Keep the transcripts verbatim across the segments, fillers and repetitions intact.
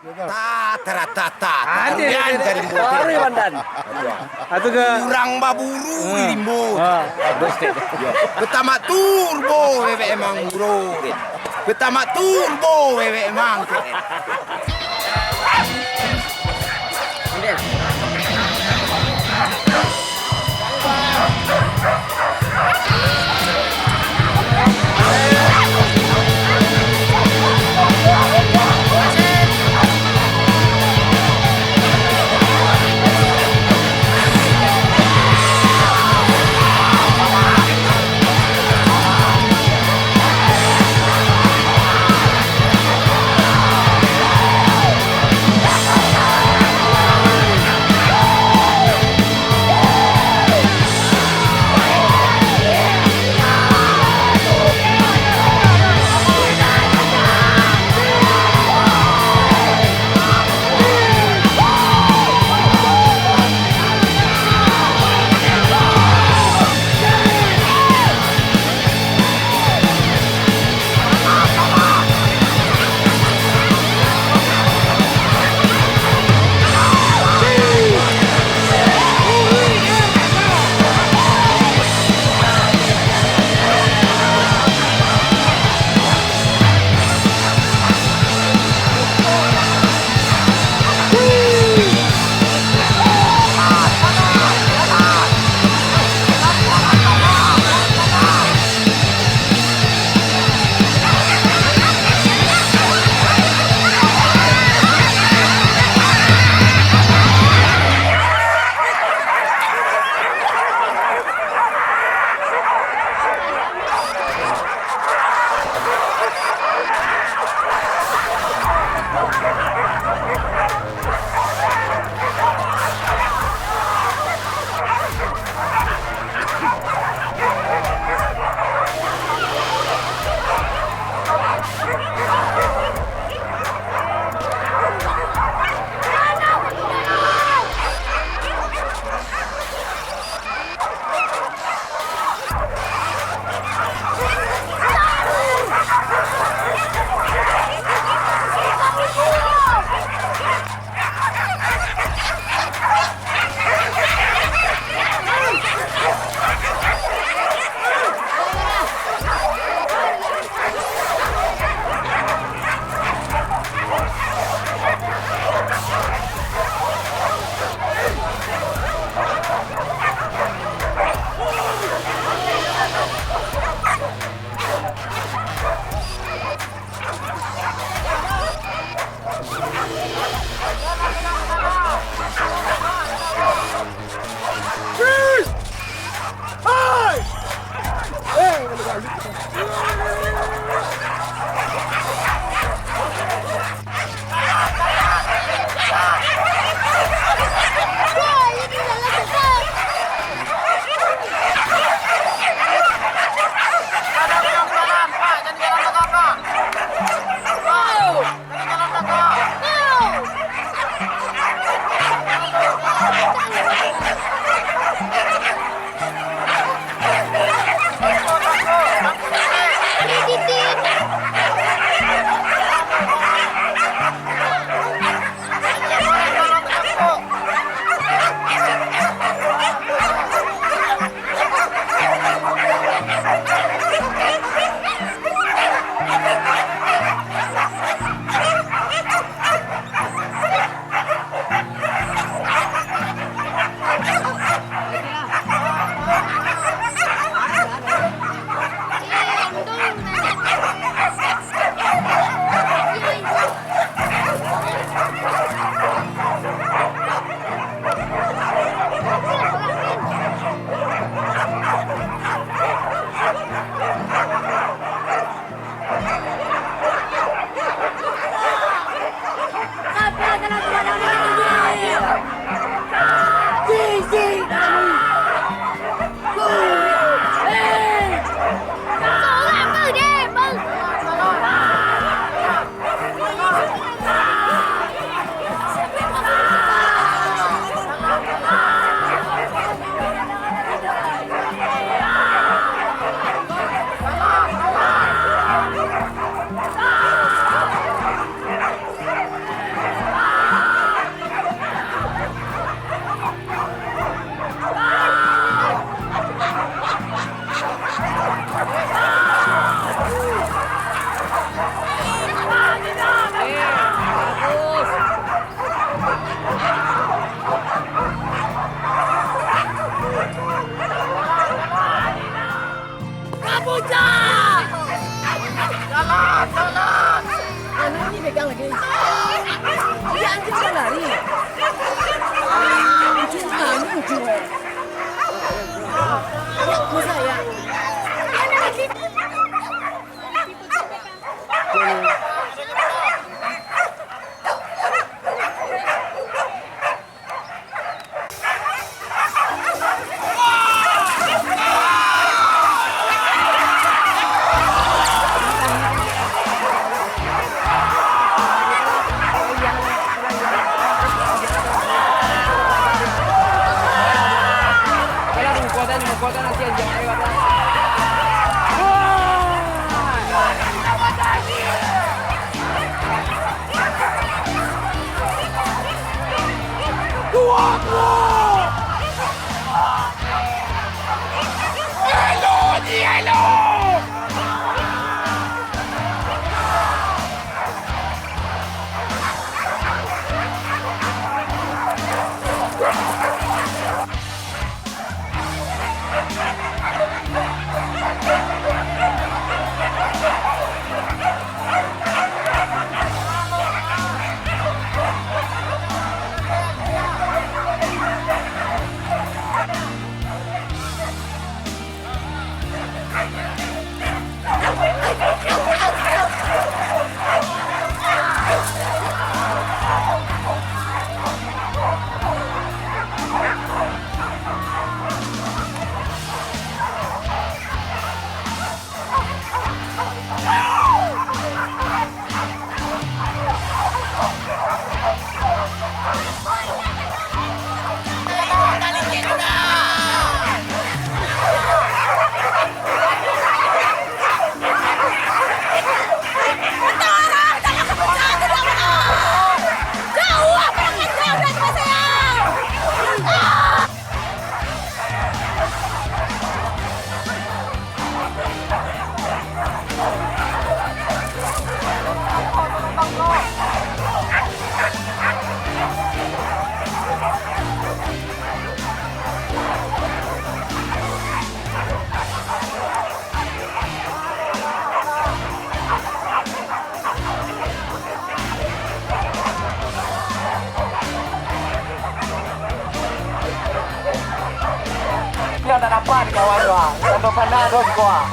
Ta, tara, ta, ta, ta. Ade, ade, ade. Baru ya, Bandan. Atau ke? Urang baburu di rimbo. Ah, bagus, Tek. Batamak turbo, wewek emang buru. Batamak turbo, wewek emang. Yang tak dapat di kawan tu, ah. Tando panah tu siko, ah.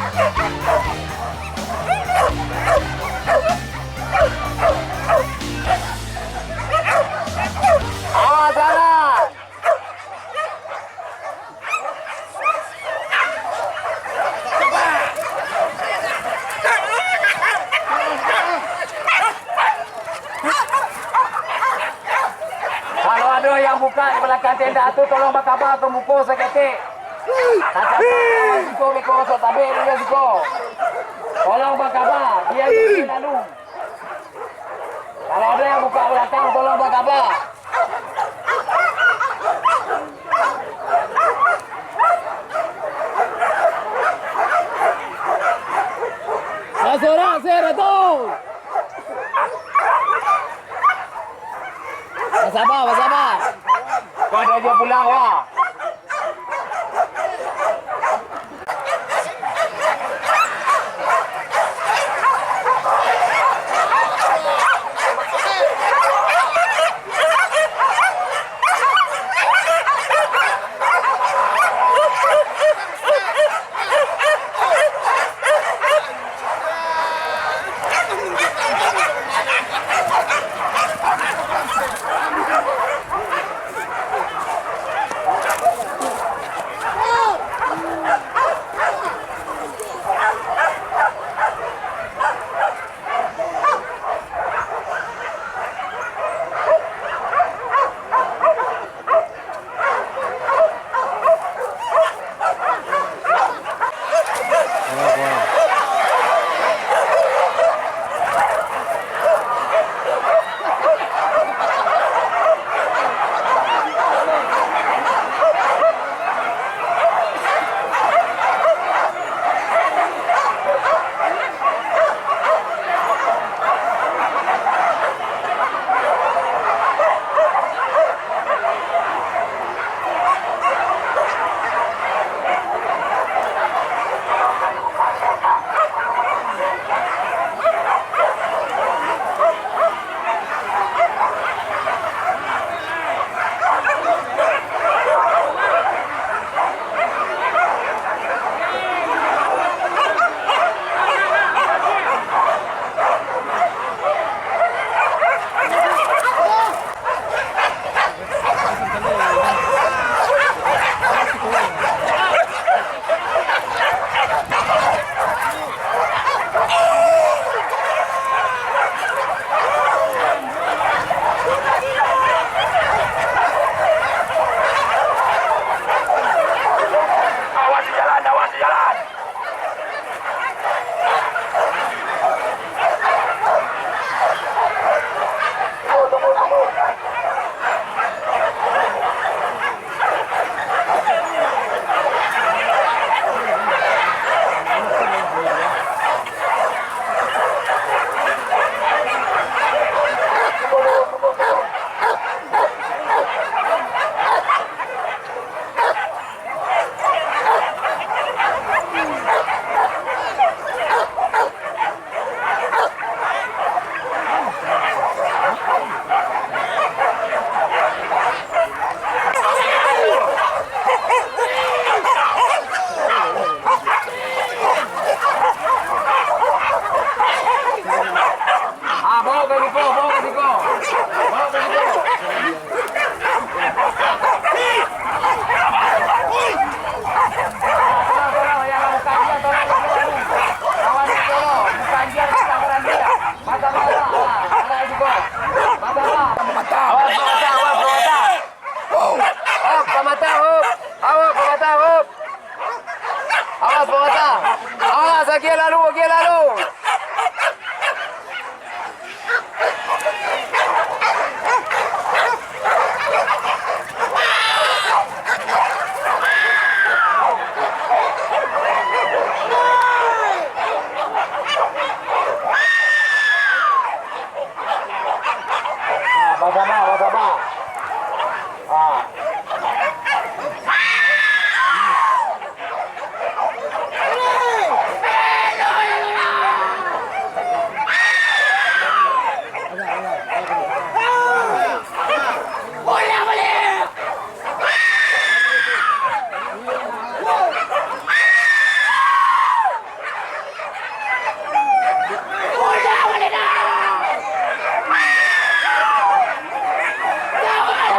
Ah, salah. Kalau ado yang buka di balakang tenda tu, tolong bakaba ka muko saketek. Tatapak lawan siko, beko masuk tabik dulu siko. Tolong bakaba, biar dia lalu. Kalau ado yang buka balakang, tolong bakaba. Basorak, Sir, atu. Basaba, basaba. Kau dah dia pulang, wah. Agiah lalu, agiah lalu. Ah, basabah, basabah. Ah.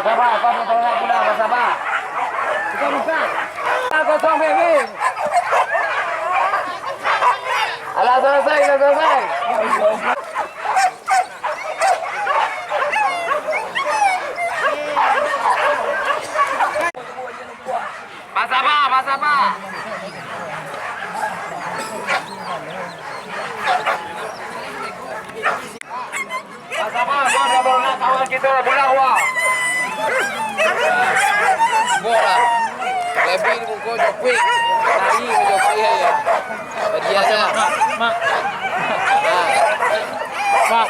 Basabah, kau nak tolong pulang, basabah. Buka, buka. Kosong, baby. Alah, selesai, alah, selesai. Basabah, basabah. Basabah, gua dah baru nak kawan kita pulang, wah. Gua lah. Lebih di muka jokuik. Lari jokuik ya. Dia dah. Mak. Mak.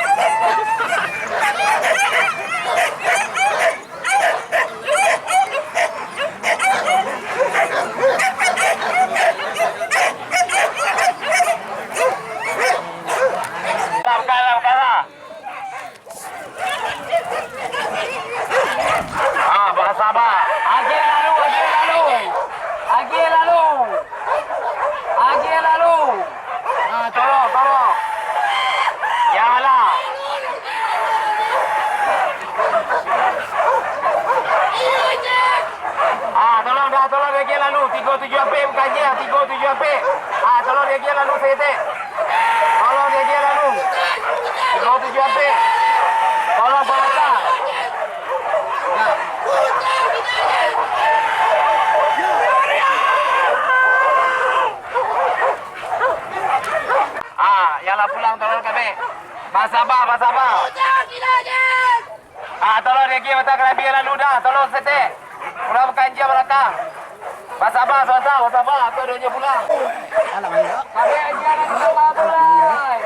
Ah, basabah. Agiah lalu, agiah lalu. Agiah lalu. Agiah lalu. Ah, tolong, tolong. Yo lah. Ah, tolong dah, tolong diagiah lalu. Tigo tujuah ampek bukan agiah, tigo tujuah ampek. Ah, tolong diagiah lalu saketek. Tolong diagiah lalu. Tigo tujuah ampek. Tolong parata. Nah. Ah, yang lah pulang tolong kami. Basabah, basabah. Ah, tolong diagiah batang kalabiah lalu dah. Tolong saketek. Pulang bakanjia balakang. Basabah, basabah, basabah. Aku ado nyo pulang. Kami agiah lalu basabah, tolong.